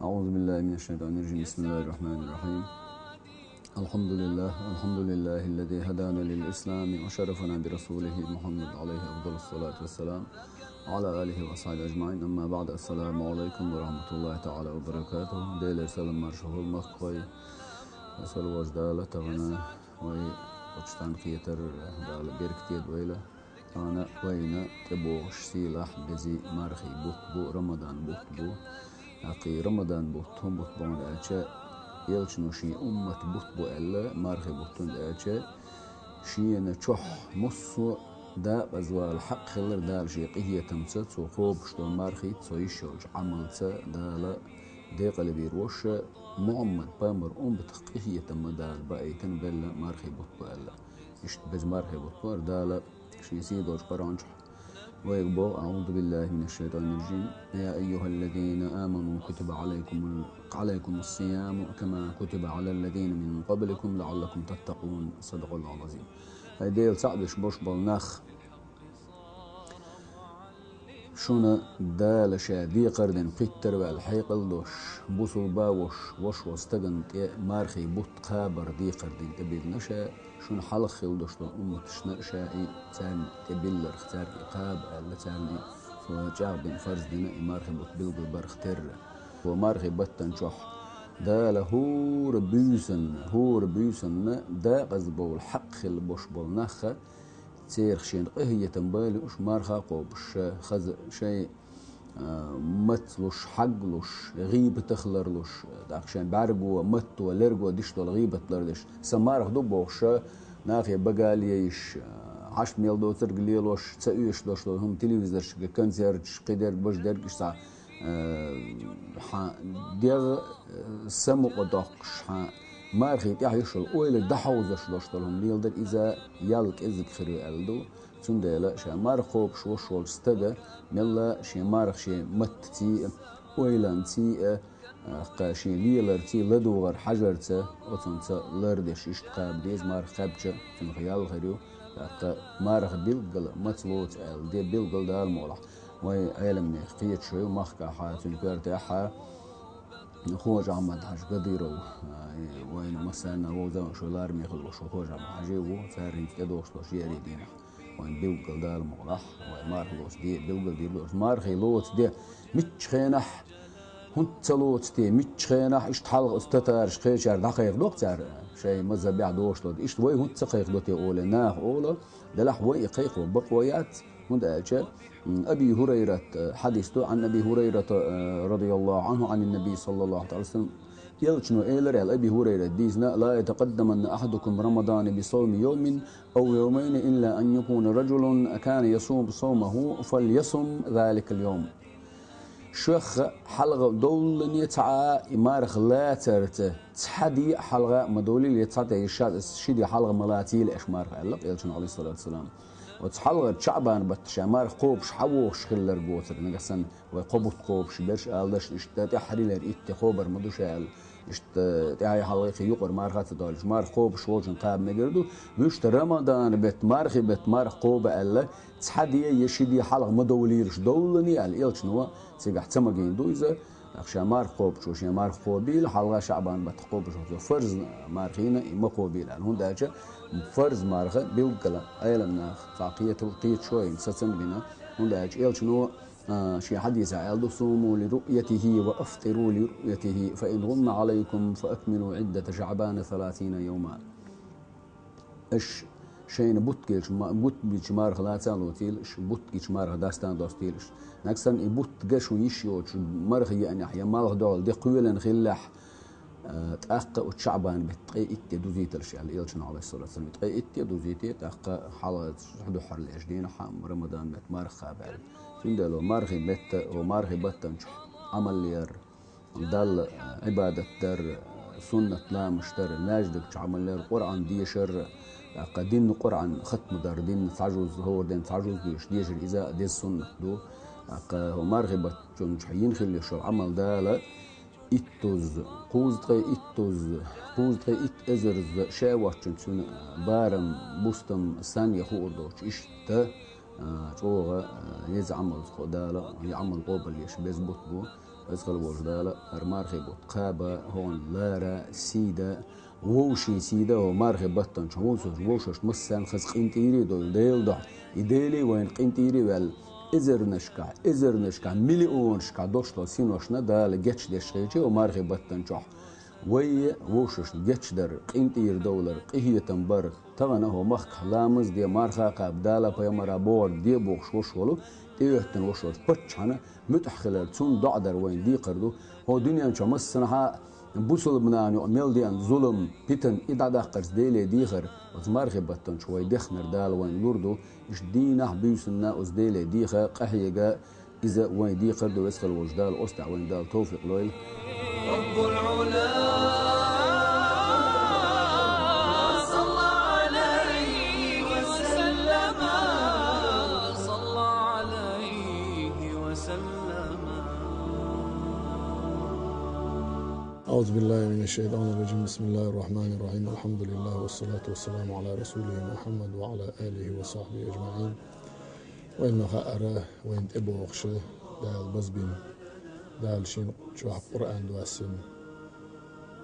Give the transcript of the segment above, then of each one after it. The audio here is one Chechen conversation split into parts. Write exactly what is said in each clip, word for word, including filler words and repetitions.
أعوذ بالله من الشيطان الرجيم. بسم الله الرحمن الرحيم. الحمد لله. الحمد لله الذي هدانا للإسلام وشرفنا برسوله محمد عليه أفضل الصلاة والسلام وعلى آله وأصحابه أجمعين. أما بعد. السلام عليكم ورحمة الله تعالى وبركاته. Делера салам маршо хилда, махкахой. Салам вождала тахана вай оцу тхан кхетар Дала беркате дойла. Тахана вайна тӀебогӀуш сийлахь, беза мархий бутт бу, Рамадан бутт бу. ТӀаккха и Рамадан бутт хӀун бутт бу аьлча, элчано шен уммат бутт бу аьлла, мархий бутт, хӀунда аьлча шена чохь массо а дакъаза вала хьакъ хилар Дала шен къинхетамца, цо кхобуш долу мархий, цо йиш йолчу Ӏамалца Дала декъалвийр ву ша, Мухьаммад пайхамар умматах къинхетам ма Дала баийтина белла мархий бутт бу аьлла. Иштта беза мархий бутт бу Дала шен сий долчу Къуръан чохь вайга боху: أعوذ بالله من الشيطان الرجيم. يا أيها الذين آمنوا كتب عليكم ال-، عليكم الصيام كما كتب على الذين من قبلكم لعلكم تتقون. صدق الله العظيم. Хьай Дела цхьаъ деш болуш болу нах, шуна Дала ша декхар дина, пхиттара ваьлла хьекъал долуш, бусулба а волуш, волуш волу стагана тӀе мархий бутт кхабар декхар дина тӀебиллина ша, шуна хьалха хилла долуш долу умматашна а ша и царна тӀебилларх, цаьрга и кхаба аьлла, царна и чӀагӀбина, фарз дина и мархий бутт билгалбарх терра. Цу мархий баттана чохь Дала хӀора буьйсанна, хӀора буьйсанна дакъаза бовла хьакъ хилла болуш болу нахха, церах шена къинхетам бан лууш, марха а кхобуш, ша хаза шайн, а, мац луш, хьаг луш, гӀийбатах ларлуш, тӀаккха шайн бӀаьрго, матто, лерго диш долу гӀийбат лардеш, сан марха ду бохуш, нахе багале йиш, а, хьашт мел доцург лелош, ца оьшуш долуш долу хӀума, телевизоршка концерташ, кхидерг, баждерг, иштта, а, хьан дегӀ, а, самукъа доккхуш, хьан мархий тӀехь йиш йолу ойла дӀахьовзош долуш долу хӀума леладар, иза ял кӀезиг хир ю аьлла ду. Цундела ша марха кхобуш волуш волчу стага мелла шен марха шен маттаций а, ойланций а, тӀаккха шен леларций, ладугӀар хьажарца, оцунца лардеш иштта кхаба деза, марха кхаьбча, цунах ял хир ю. ТӀаккха марха билггала маца лоцу аьлла де билггала Дала мукъалахь. Вай Ӏеламнех кхеташ ю, махкахьа, цуьнан коьртехьа, Хож-Ахьмад-Хьаьжа Кадыров, а, и вайна массарна а вовза а, шо лараме хилла ву, шо Хож-Ахьмад-Хьаьжа ву, цара хӀинца тӀедогӀуш долуш еарий дийнахь. Вайн билггал Дала мукъалахь, вай марха лоцу де билггал дийр ду. Мархий лоцу де миччу хенахь, хӀунда ца лоцу те, миччу хенахь, иштта хьалха оцу татараш кхечара дӀакхайкхадо-кх цара, шайн мазхабехь догӀуш долу. Иштта вай хӀунда ца кхайкхадо те олий, наха олу, делахь вай и кхайкхо бакъо яц, хӀунда аьлча, м, Аби Хурайрат, э, хьадис ду, عن أبي هريرة، э, رضي الله عنه عن النبي صلى الله عليه وسلم. Элчано элира аьлла, Аби Хурайрат дийцина: لا يتقدمن أحدكم رمضان بصوم يوم أو يومين إلا أن يكون رجل كان يصوم صومه فليصم ذلك اليوم. Шух хьалха довллане цхьа а и марха лацарца цхьа де а хьалха а ма довлийла, я цхьа тӀе, я ша, ши де хьалха ма лацийла аша марха, аьлла-кх Элчано, عليه الصلاة والسلام. Оцу хьалхара ШаӀбан баттахь ша марха кхобуш хьан вогӀуш хилларг воцург, нагахь санна вай кхо бутт кхобуш берш а, аьлла дашна иштта тӀаьххьарилера итт де кхобар ма ду ша аьлла. Иштта тӀаьхье хьалхе кхин юкъара марха а ца довлуш, марха кхобуш волчун кхаба мегар ду, вуьшта Рамадан бетта, мархи бетта марха кхоба аьлла, цхьа де я ши де хьалха ма довлийлаш, довллане аьлла, Элчано цигахь ца магийна ду иза. Ша марха кхобучо шен марха кхобийла, хьалха ШаӀбан баттахь кхобуш волчо фарз мархина и ма кхобийла аьлла. ХӀунда аьлча фарз марха билггала Ӏеламнаха цхьа кхетал кхеташо а йина, сацам а бина. ХӀунда аьлча Элчано, а, шен хьадисехь аьлла ду: صوموا لرؤيته وأفطروا لرؤيته فإن غم عليكم فأكملوا عدة شعبان ثلاثين يوما. Аша шайна бутт гича ма-, бутт гича марха лаца а лоцийла, аша бутт гича марха дастан достийла аша. Нагахь санна и бутт ган шун йиш йоцуш марха еанехь, я малх догӀал де кхоьлина хиллехь, а, тӀаккха оцу ШаӀбан бетта ткъе итт де дузийталаш аьлла Элчано, عليه الصلاة والسلام. Ткъе итт де дузийте, тӀаккха хьалха дуьххьарлерчу дийнахь Рамадан бетта марха кхаба аьлла. Цундела мархи бетта, о, мархи баттанчохь Ӏамал яр, Далла, а, Ӏибадат дар, суннат ламаш дар, маьждиг чу Ӏамал яр, Къуръан дешар, тӀаккха динна Къуръан хатма дар, динна цхьа жуз, хӀора ден цхьа жуз доьшуш дешар, иза а деза суннат ду. ТӀаккха хӀу мархи баттанчохь йина хилла йолу Ӏамал Дала иттузза, кхузткъе иттузза, кхузткъе итт эзарзза ша воцчунна цуьнан барам, бустам санна я хуур доцуш, иштта, а, чӀогӀа, а, еза Ӏамалца кхо Дала, и Ӏамал къобалъеш беза бутт бу. Веза хила волчу Дала хӀара мархий бутт кхаба, хӀокхунна лара, сий да, вовшийн сий да хӀокху мархий баттана чу, хӀунда аьлча вовшашна массарна хаза къинтӀера а долу Делан дуьхьа. И Дела вайна къинтӀера а ваьлла, эзарнашкахь, эзарнашкахь, миллионашкахь долуш долу синошна Дала гечдеш хилча хӀокху мархий баттана чохь. Вай вовшашна гечдар, къинтӀера довлар, къинхетам бар, тахана хӀокху махкахь ламаз де, марха кхаба, Дала, пайхамара бохург де бохуш волуш волу, тӀехӀоьттина волуш волчу паччахьна муьтӀахь хилар, цунна доӀа дар вайна декхар ду. ХӀокху дуьнен чохь массанхьа а бусалба нахана юкъа мел деана зулам, питан, и дӀадаккхарца Деле дехар, оцу мархий баттана чу вай дехнарг Дала вайна лур ду. Иштта дийнахь а, буьйсанна а оцу Деле деха, къахьега, иза вайн декхар ду. Веза хила волчу Дала оцу тӀехь вайна Дала товфикъ лойла. رب العلا صلى عليه وسلم، صلى عليه وسلم. أعوذ بالله من الشيطان الرجيم. بسم الله الرحمن الرحيم. الحمد لله والصلاة والسلام على رسوله محمد وعلى آله وصحبه أجمعين. Вайна ма хаъара, вайна тӀебогӀуш, Дала базбина, Дала шен чохь Къуръан доссина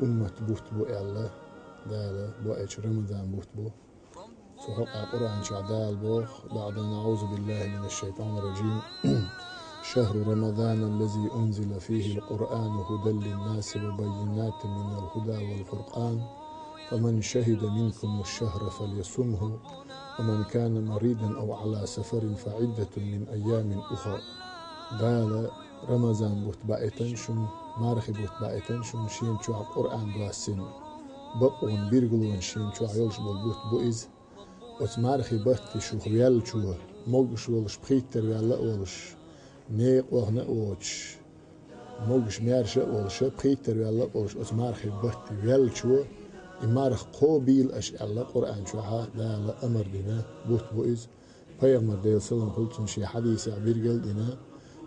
уммат бутт бу аьлла, Дала боуьйтуш Рамадан бутт бу. Цу хьокъехь Къуръан чохь Дала боху, بعد أن أعوذ بالله من الشيطان الرجيم. شهر رمضان الذي أنزل فيه القرآن هدى للناس وبينات من الهدى والفرقان، فمن شهد منكم الشهر فليصمه، ومن كان مريضا أو على سفر فعدة من أيام أخر. Дала Рамазан бутт баийтина шуна, мархи бутт баийтина шуна, шен чохь Къуръан доссина, бакъонан билгалонаш шен чохь йолуш болу бутт бу иза. Оцу мархи батте шух ваьллачо, могуш волуш, пхийттара ваьлла а волуш, некъа вахана а воцуш, могуш, маьрша а волуш, пхийттара ваьлла а волуш, оцу мархи батте ваьллачо, и марха кхобийла аша аьлла, Къуръан чохь Дала амар дина бутт бу иза. Пайхамар, Делан салам хуьлда цунна, шен хьадисехь билгал а дина: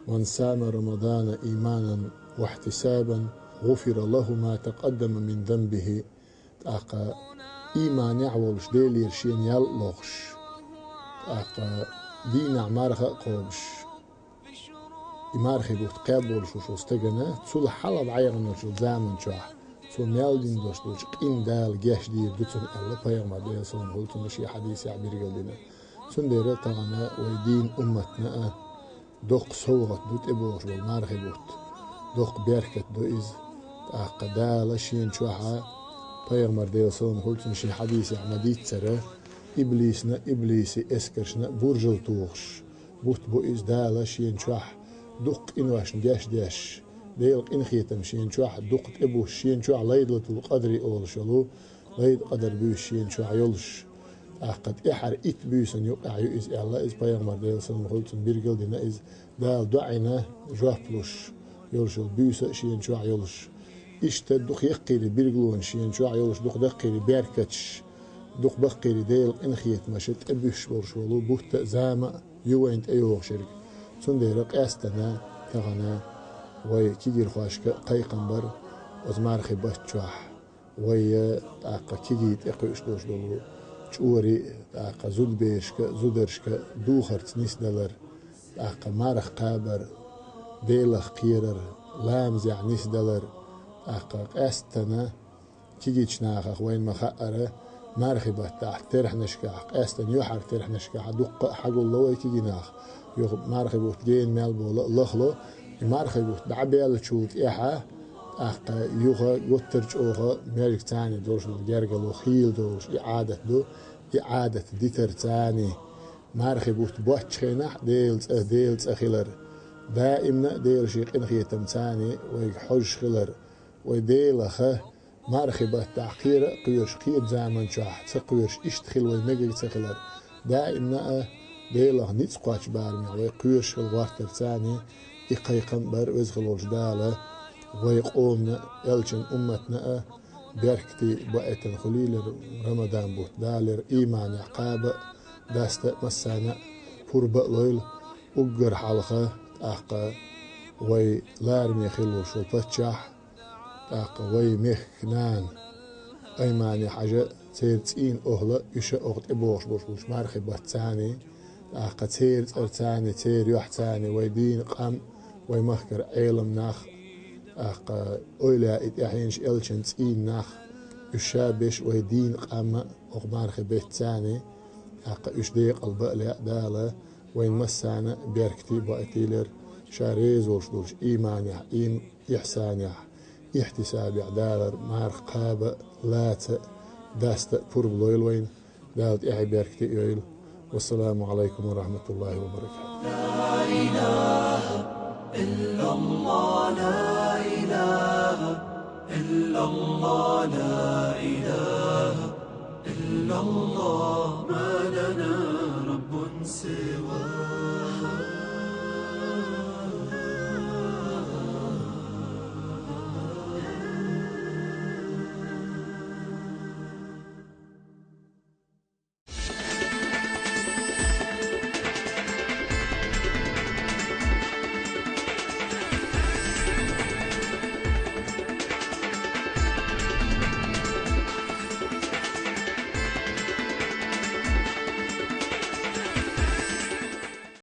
من صام رمضان إيمانا واحتسابا غفر له ما تقدم من ذنبه. ТӀаккха ийманехь а волуш, Делера шена ял а лохуш, тӀаккха дийнахь марха а кхобуш, и мархи бутт кхаьбна волуш волчу стагана, цул хьалха дӀаяханчу заман чохь цо мел дина долуш долчу къинна Дала гечдийр ду цунна аьлла, пайхамар, Делан салам хуьлда цунна, шен хьадисехь билгал дина. Цундела тахана вай дийна умматна а доккха совгӀат ду тӀебогӀуш болу мархи бутт. Доккха беркат ду иза. ТӀаккха Дала шен чохь, пайхамар, Делан салам хуьлда цунна, шен хьадисехь ма-дийццара, иблисна а, иблисан эскаршна а буржал тухуш бутт бу иза. Дала шен чохь дукха къиношна гечдеш, Делан къинхетам шен чохь дукха тӀебуссуш, шен чохь Лайлатул-Къадри олуш йолу, Лайлатул-Къадр буьйса шен чохь йолуш. ТӀаккха тӀаьхьара итт буьйсанна юкъахь ю иза аьлла, иза пайхамар, Делан салам хуьлда цунна, билгал а дина иза, Дала доӀина жоп луш йолуш йолу буьйса а шен чохь йолуш. Иштта дукха яккхийра билгалонаш шен чохь йолуш, дукха даккхийра беркаташ, дукха баккхийра Делан къинхетамаша тӀебуьссуш болуш волу бутт а, зама а ю вайна тӀейогӀуш ерг. Цундела къаьстина тахана вай кегийрхошка а кхайкхам бар оцу мархи батта чохь. Вай, тӀаккха кегий тӀекхуьуш долуш долу чӀори, тӀаккха зудаберашка а, зударшка а духарца нисдалар, тӀаккха марха кхабар, Делах кхерар, ламазехь нисдалар, тӀаккха къаьсттана кегийчу нахах вайна ма-хаъара, мархи баттахь терхьнашкахь, къаьсттана юьхьар терхьнашкахь дуккха а хьагулло вай кегий нах. Юха мархи бутт гена мел болу а лахло, и мархи бутт дӀабаьллачул тӀаьхьа, тӀаккха юха гуттар а чӀогӀа маьждигашца долуш долу гергарло хийла долуш и Ӏадат ду, и Ӏадат дитар царний. Мархи бутт боцчу хенахь Делан цӀа, Делан цӀа хилар. Даимна а Делан шен къинхетам царний вайга хьожуш хилар. Вай Делаха мархи баттахь кхера а кхоьруш, кхечу заман чохь ца кхоьруш, иштта хила вай мегар ца хилар. Даимна а Делах ницкъ кхочу барамехь вай кхоьруш хила гӀортар царний, и кхайкхам а бар веза хила волчу Дала вай къомана а, элчан умматна а беркате баийтина хуьлийла Рамадан бутт. Далера ийманехь кхаба а, даста а массарна а пурба а лойла. Уггар хьалха, тӀаккха вай лараме хилла волуш волу паччахь, тӀаккха вай мехкан нана Аймани-Хьажа а, церан цӀийнан охӀла а, уьш а, оха тӀебогӀуш болуш болчу мархи баттахь царний, тӀаккха церан цӀарца царний, церан юьхь царний вай дийна къам а, вай махкара Ӏелам нах а, тӀаккха ойла и тӀаьхьенаш элчан цӀийнах, уьш ша беш вай дийна къамма, оха мархи беттаца, тӀаккха уьш декъал баъ лаьа Дала, вайн массана беркате бойтийлар, ша реза волуш долуш ийманехь, ийм-, ихьсанехь, ихьтисабехь далар марха кхаба а, лаца а, даста а пурба лойла вайна, Дала тӀаьхье беркате а йойла. Вассаламу Ӏалайкум ва рахьматуллахӀи ва баракатухӀ. لا إله إلا الله، لا إله إلا الله، لا إله إلا الله، ما لنا رب سواه.